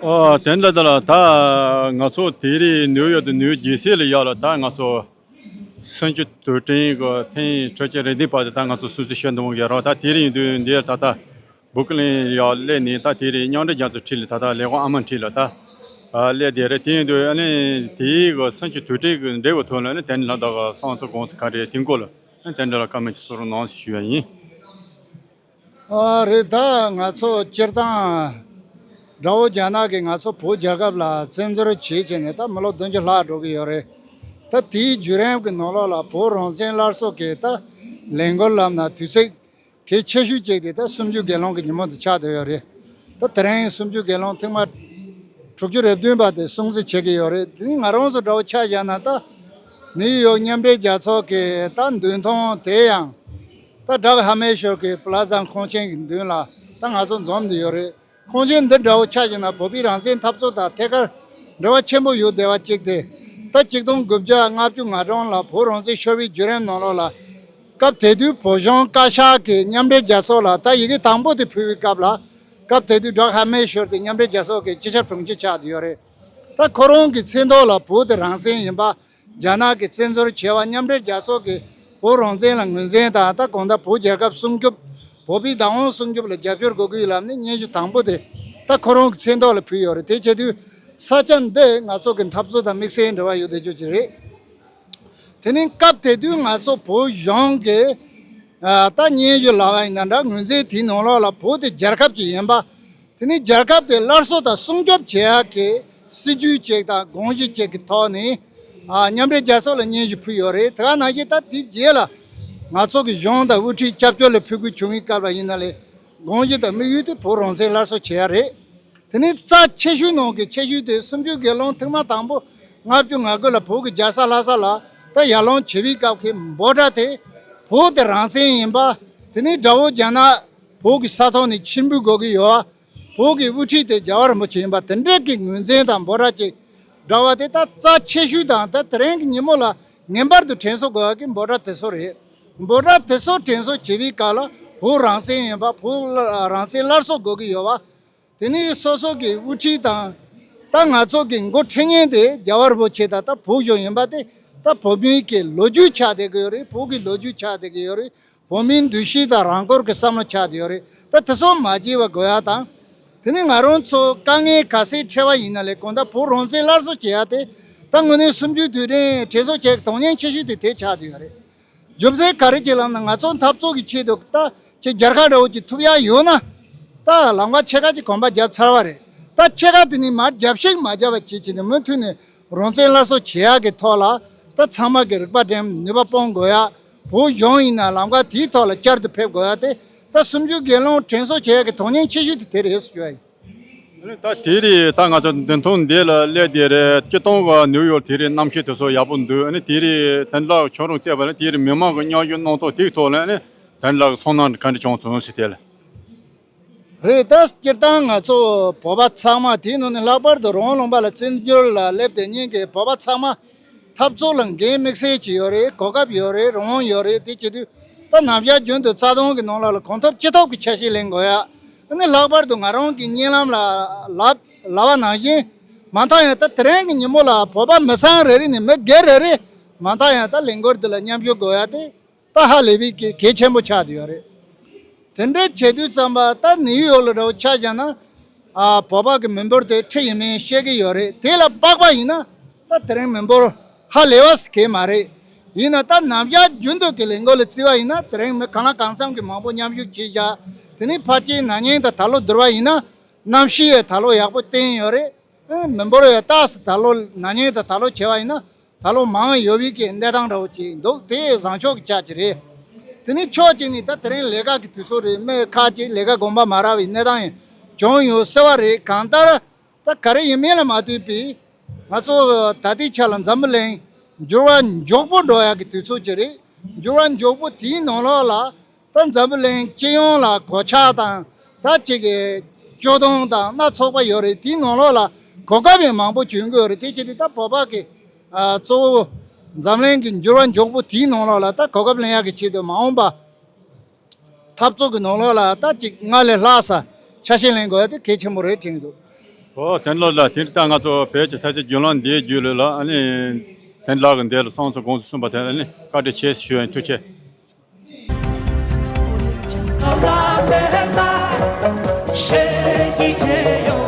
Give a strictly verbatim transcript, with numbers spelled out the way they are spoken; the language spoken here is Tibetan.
ཨོ་དེ་འདྲ་ད་ལ་ད་ང་ཚོ་དེ་རིང་ནིའུ་ཡོག་ཏུ་ནིའུ་ཡོག་རྒྱལ་སའི་ལ་ཡོད་ལ། ད་ང་ཚོ་གསུམ་བཅུ་དུས་དྲན་གྱི་ཐེངས་དྲུག་ཅུ་རེ་བདུན་པ་དེ་ད་ང་ཚོ་སྲུང་བརྩི་ཞུ་འདོད་ཡོད་རེད། ད་དེ་རིང་དུས་འདིར་ད་ལྟ་བུ་ཀི་ལིན་ཡར་སླེབས་ནས། ད་དེ་རིང་མཉམ་འབྲེལ་རྒྱལ་ཚོགས་ཁྲི་ལ་ད་ལྟ་ལས་ཁུངས་ཨ་མ་ཁྲི་ལ་ད་སླེབས་བསྡད་རེད། དེ་ཡིན་དུས་ཨ་ནི་དེའི་གི་གསུམ་བཅུ་དུས་དྲན་གྱི་འབྲེལ་བའི་ཐོག་ལ་ཨ་ནི་དེ་འདྲ་ལ་ད་གི་བསམ་ཚུལ་དགོངས་ཚུལ་ག་རེ་དེའི་སྐོར་ལ་ཨ་ནི་དེ་འདྲ་ལ་བཀའ་མོལ་ཅིག་གསུང་རོགས་གནང་ཞུ་ཡ་ཡིན། ཨ་རེད། ད་ང་ཚོ་སྤྱིར་བཏང་དགྲ་བོ་རྒྱ་ནག་གིས་ང་ཚོ་བོད་རྒྱལ་ཁབ་ལ་བཙན་འཛུལ་བྱས་བྱས་ནས་ད་མི་ལོ་བདུན་ཅུ་ལྷག་འགྲོ་གི་ཡོད་རེད། ད་དེའི་བརྒྱུད་རིམ་གྱི་ནང་ལོགས་ལ་བོད་རང་བཙན་སླར་གསོ་གི་ད་ལས་འགུལ་ལབ་ན་དུས་ཚོད་གལ་ཆེ་ཤོས་གཅིག་དེ་ད་གསུམ་བཅུའི་སྒེར་ལངས་ཀྱི་ཉིན་མོ་དེ་ཆགས་བསྡད་ཡོད་རེད། ད་དེ་རིང་གསུམ་བཅུའི་སྒེར་ལངས་ཐེངས་མ་དྲུག་ཅུ་རེ་བདུན་པ་དེ་སྲུང་བརྩི་བྱེད་ཀྱི་ཡོད་རེད། དེ་ནི་ང་རང་ཚོ་འདྲ་བོ་ཆ་བཞག་ན་ད་ནིའུ་ཡོག་མཉམ་འབྲེལ་རྒྱལ་ཚོགས་ཀྱི་ད་མདུན་ཐང་དེ་ཡང་ད་ཌག་ཧ་མེ་ཤོར་གྱི་པ་ལ་ཛ་ཁང་ཆེན་གྱི་མདུན་ལ་ད་ང་ཚོ་འཛོམས་བསྡད་ཡོད་རེད། ཁང་ཆེན་འདི་འདྲ་བོ་ཆ་བཞག་ན་བོད་པའི་རང་བཙན་འཐབ་རྩོད་དང་ཐད་ཀར་འབྲེལ་བ་ཆེན་པོ་ཡོད་བསྡད་པ་གཅིག་སྟེ། ད་ཆིག་སྟོང་དགུ་བརྒྱ་ལྔ་བཅུ་ང་གྲངས་ལ་བོད་རང་བཙན་ཤོར་བའི་བརྒྱུད་རིམ་ནང་ལོགས་ལ། སྐབས་དེ་དུས་བོད་གཞུང་བཀའ་ཤག་གིས་མཉམ་འབྲེལ་རྒྱལ་ཚོགས་ལ་ད་ཡི་གེ་དང་པོ་དེ་ཕུལ་བའི་སྐབས་ལ། སྐབས་དེ་དུས་ཌག་ཧ་མེ་ཤོར་དེ་མཉམ་འབྲེལ་རྒྱལ་ཚོགས་ཀྱི་སྤྱི་ཁྱབ་དྲུང་ཆེ་ཆགས་བསྡད་ཡོད་རེད། ད་ཁོ་རང་གི་མཚན་ཐོག་ལ་བོད་དེ་རང་བཙན་ཡིན་པ། རྒྱ་ནག་གིས་བཙན་འཛུལ་བྱས་པ། མཉམ་འབྲེལ་རྒྱལ་ཚོགས་ཀྱིས་བོད་རང་བཙན་ལ་ངོས་འཛིན་དང་། ད་གང་ལྟར་བོད་རྒྱལ་ཁབ་སྲུང་སྐྱོབ། བོད་པའི་བདག་དབང་སྲུང་སྐྱོབ་ལ་རྒྱབ་སྐྱོར་དགོས་ཀྱི་ཡོད་ལབ་ནས་སྙན་ཞུ་དང་པོ་དེ་ད་ཁོ་རང་གི་མཚན་ཐོག་ལ་ཕུལ་ཡོད་རེད། དེ་བྱེད་དུས་ས་ཆ་འདི་ང་ཚོ་གི་འཐབ་རྩོད་དང་དམིགས་བསལ་འབྲེལ་བ་ཡོད་བསྡད་རྒྱུ་ཅིག་རེད། དེ་ནས་སྐབས་དེ་དུས་ང་ཚོ་བོད་གཞུང་གིས་ཨ་ད་སྙན་ཞུ་ལབ་པ་ཡིན་ན་འདྲ། ངོས་འཛིན་དེའི་ནང་ལོགས་ལ་བོད་དེ་རྒྱལ་ཁབ་ཅིག་ཡིན་པ། དེ་ནས་རྒྱལ་ཁབ་དེ་སླར་གསོ་དང་སྲུང་སྐྱོབ་བྱེད་ཡག་གི་སྲིད་ཇུས་ཅིག་དང་དགོངས་གཞི་ཅིག་གི་ཐོག་ནས་ཨ་མཉམ་འབྲེལ་རྒྱལ་ཚོགས་ལ་སྙན་ཞུ་ཕུལ་ཡོད་རེད། དེ་ག་ནང་བཞིན་ད་དེའི་རྗེས་ལ་ང་ཚོ་གི་གཞུང་དང་དབུ་ཁྲིད་སྐྱབས་བཅོལ་ལ་ཕེབས་དགོས་བྱུང་བའི་སྐབས་ལ་ཡིན་ན་ལས་དགོངས་གཞི་དང་དམིགས་ཡུལ་དེ་བོད་རང་བཙན་སླར་གསོ་བྱེད་ཡག་རེད། དེ་ནས་རྩ་ཆེ་ཤོས་ནང་གི་ཆེ་ཤོས་དེ་གསུམ་བཅུའི་སྒེར་ལངས་ཐེངས་མ་དང་པོ་ལྔ་བཅུ་ང་དགུ་ལ་བོད་ཀྱི་རྒྱལ་ས་ལྷ་ས་ལ་ད་ཡར་ལངས་བྱེད་པའི་སྐབས་ཀྱི་འབོད་སྒྲ་དེ་བོད་དེ་རང་བཙན་ཡིན་པ། དེ་ནས་དགྲ་བོ་རྒྱ་ནག་བོད་ཀྱི་ས་ཐོག་ནས་ཕྱིར་འབུད་དགོས་ཀྱི་ཡོད། བོད་ཀྱི་དབུ་ཁྲིད་དེ་རྒྱལ་བ་རིན་པོ་ཆེ་ཡིན་པ་དེ་འདྲ་གི་ངོས་འཛིན་དང་འབོད་སྒྲ་ཅིག་སྒྲོག་པ་དེ་ད་རྩ་ཆེ་ཤོས་དང་། ད་དེ་རིང་གི་ཉིན་མོ་ལ་ངེས་པར་དུ་དྲན་གསོ་དགོས་ཡག་གི་འབོད་སྒྲ་དེ་ཚོ་རེད། འབོད་སྒྲ་དེ་ཚོ་དྲན་གསོ་བྱེད་པའི་སྐབས་ལ་བོད་རང་བཙན་ཡིན་པ། བོད་ལ་རང་བཙན་སླར་གསོ་དགོས་ཀྱི་ཡོད་པ། དེ་ནས་སོ་སོ་གི་དབུ་ཁྲིད་དང་། ད་ང་ཚོ་གི་འགོ་ཁྲིད་མཁན་དེ་རྒྱལ་བ་རིན་པོ་ཆེ་དང་ད་བོད་གཞུང་ཡིན་པ་དེ་ད་བོད་མིའི་གི་ལོ་རྒྱུས་ཆགས་བསྡད་ཀྱི་ཡོད་རེད། བོད་ཀྱི་ལོ་རྒྱུས་ཆགས་བསྡད་ཀྱི་ཡོད་རེད། བོད་མིའི་འདུ་ཤེས་དང་རང་བཀུར་གྱི་བསམ་བློ་ཆགས་བསྡད་ཡོད་རེད། ད་དེ་ཚོ་མ་བརྗེད་པ་དགོས་ཡག་དང་། དེ་ནས་ང་རང་ཚོ་དཀའ་ངལ་ག་ཚད་འཕྲད་པ་ཡིན་ན་ལས་གང་ལྟར་བོད་རང་བཙན་སླར་གསོ་བྱེད་ཡག་དེ་ད་དངོས་གནས་གསུམ་བཅུའི་དུས་དྲན་དྲན་གསོ་བྱེད་ཡག་གི་དོན་སྙིང་ཆེ་ཤོས་དེ་དེ་ཆགས་བསྡད་ཡོད་རེད། རྒྱུ་མཚན་ག་རེ་ཅིག་ལབ་ན། ང་ཚོ་འཐབ་རྩོད་ཀྱི་ཆེད་དུ་ད་ཅིག་རྒྱལ་ཁ་འདྲ་བོ་ཅིག་ཐོབ་ཡག་ཡོད་ན། ད་ལམ་ཁ་ཕྱེད་ཀ་ཅིག་གོམ་པ་བརྒྱབ་ཚར་བ་རེད། ད་ཕྱེད་ཀ་དེ་ནི་མར་རྒྱབ་ཤིག་མ་བརྒྱབ་པ་བྱེད་བྱེད་ནས་མུ་མཐུད་ནས་རང་བཙན་སླར་གསོ་བྱེད་ཡག་གི་ཐོག་ལ་ད་ཚང་མ་གི་རིག་པ་སྒྲིམ། ནུས་པ་སྤུངས་དགོས་ཡག་བོད་གཞུང་ཡིན་ན་ལམ་ཁ་དེའི་ཐོག་ལ་བསྐྱར་དུ་ཕེབས་དགོས་ཡག་དེ་ད་གསུམ་བཅུའི་སྒེར་ལངས་དྲན་གསོ་བྱེད་ཡག་གི་དོན་སྙིང་ཆེ་ཤོས་དེ་དེ་རེད་ཟེར་ཞུ་ཡ་ཡིན། ཨ་ནི་ད་དེ་རིང་ད་ང་ཚོ་མདུན་ཐང་འདི་ལ་སླེབས་བསྡད་རེད། སྤྱིར་བཏང་གི་ནིའུ་ཡོག་དེ་རིང་གནམ་གཤིས་དེ་ཚོ་ཡག་པོ་འདུག་ཨ་ནི་དེ་རིང་དེ་འདྲ་ཁྱོད་རང་བལྟས་པ་ལ་དེ་རིང་མི་མང་གི་མཉམ་ཞུགས་གནང་སྟངས་དེའི་ཐོག་ལ་ཨ་ནི་དེ་འདྲ་ཚོར་སྣང་ག་འདྲ་བྱུང་སོང་ཟེར་དེ་ལ། རེད། ད་སྤྱིར་བཏང་ང་ཚོ་བོད་པ་ཚང་མ། དེའི་ནང་ནས་ལྷག་པར་དུ་རང་དབང་ལུང་པ་ལ་བཙན་བྱོལ་ལ་སླེབས་བསྡད་མཁན་གྱི་བོད་པ་ཚང་མ་འཐབ་རྩོད་ལ་འགན་དམིགས་བསལ་ཅིག་ཡོད་རེད། གོ་སྐབས་ཡོད་རེད། རང་དབང་ཡོད་རེད། དེ་བྱེད་དུས་ད་ནམ་ཞག་རྒྱུན་དུ་རྩ་དོན་གྱི་ནང་ལོགས་ལ་གང་ཐུབ་ཅི་ཐུབ་ཀྱི་ཆ་ཤས་ལེན་དགོས་ཡ། ཨ་ནི་ལྷག་པར་དུ་ང་རང་གི་བརྙན་ལམ་ལ་ལབ་ལབ་པ་ནང་བཞིན། མ་མཐའ་ཡང་ད་དེ་རིང་གི་ཉིན་མོ་ལ་བོད་པ་མི་ཚང་རེ་རེ་ནས་མི་སྒེར་རེ་རེ་མ་མཐའ་ཡང་ད་ལས་འགུལ་འདི་ལ་མཉམ་ཞུགས་དགོས་ཡ་དེ་ད་ཧ་ལས་པའི་གལ་གལ་ཆེན་པོ་ཆགས་བསྡད་ཡོད་རེད། དེ་འདྲ་བྱེད་དུས་ཙམ་པ་ད་ནིའུ་ཡོག་ལ་འདྲ་བོ་ཆ་བཞག་ན། ཨ་བོད་པ་གི་མི་འབོར་དེ་ཁྲི་ཡས་མས་བཤད་ཀྱི་ཡོད་རེད། དེ་ལ་དཔག་པ་ཡིན་ན་ད་དེ་རིང་མི་འབོར་ཧ་ལས་པ་ཞིག་གང་ཡང་མ་རེད། ཡིན་ན་ད་ནམ་ཞག་རྒྱུན་དུ་གི་ལས་འགུལ་ལ་བརྩི་བ་ཡིན་ན་དེ་རིང་མི་གང་ལ་གང་འཚམ་གྱི་མང་པོ་མཉམ་ཞུགས་བྱས་བཞག་དེ་ནས་ཕལ་ཆེར་ན་ནིང་དང་ད་ལོ་བསྡུར་བ་ཡིན་ན་གནམ་གཤིས་ཡང་ད་ལོ་ཡག་པོ་བསྟན་ཡོད་རེད། ཨེ་མི་འབོར་ཡང་ཏོག་ཙམ་ད་ལོ་ན་ནིང་དང་ད་ལོ་བྱས་པ་ཡིན་ན་ད་ལོ་མང་ཡོད་པའི་གི་གནས་སྟངས་འདྲ་བོ་ཅིག་འདུག་དེ་བཟང་ཕྱོགས་ཀྱི་ཆ་ཅིག་རེད། དེ་ནས་ཕྱོགས་གཅིག་ནས་ད་དེ་རིང་ལས་ཀ་གི་དུས་ཚོད་རེད། མི་ཁག་ཅིག་ལས་ཀ་དགོངས་པ་མ་རག་པའི་གནས་སྟངས་ཡང་བྱུང་ཡོད་ཟེར་བ་རེད། གང་ལྟར་ད་ག་རེ་ཡིན་མིན་ལ་མ་ལྟོས་པའི་ང་ཚོ་ད་ལྟའི་ཆ་ལ་འཛམ་བུ་གླིང་འགྱུར་བ་མགྱོགས་པོ་འགྲོ་ཡག་གི་དུས་ཚོད་ཅིག་རེད། འགྱུར་བ་མགྱོགས་པོ་དེའི་ནང་ལོགས་ལ་ད་འཛམ་བུ་གླིང་སྤྱི་ཡོངས་ལ་གོད་ཆག་དང་ད་ཅིག་གི་སྐྱོ་གདུང་དང་སྣ་ཚོགས་པ་ཡོད་རེད། དེའི་ནང་ལོགས་ལ་གོ་སྐབས་ཡང་མང་པོ་བྱུང་གི་ཡོད་རེད། དེ་བྱས་དུས་ད་བོད་པ་གི་ཨ་གཙོ་བོ་འཛམ་གླིང་གི་འགྱུར་བ་མགྱོགས་པོ་དེའི་ནང་ལོགས་ལ་ད་གོ་སྐབས་ལེན་ཡག་གི་ཆེད་དུ་མ་འོངས་པ་འཐབ་རྩོད་ཀྱི་ནང་ལོགས་ལ་ད་ཅིག་སྔར་ལས་ལྷག་ས་ཆ་ཤས་ལེན་དགོས་ཡ་དེ་གལ་ཆེན་པོ་རེད་དྲན་གྱི་འདུག་ཨོ་དེ་ལོ་ལ་དེ་ལྟ་ང་ཚོ་བོད་ཀྱི་ས་ཆ་རྒྱུས་ལོན་འདིའི་རྒྱུད་ལ་ཨ་ནི་དེ་ལག་གི་འདས་ལ་སོང་ཚོ་དགོངས་སུ་གསུངས་པ་དེ་ཨ་ནི་བཀའ་དྲིན་ཆེ་ཞུ་ཡིན། ཐུགས་རྗེ་ཆེ།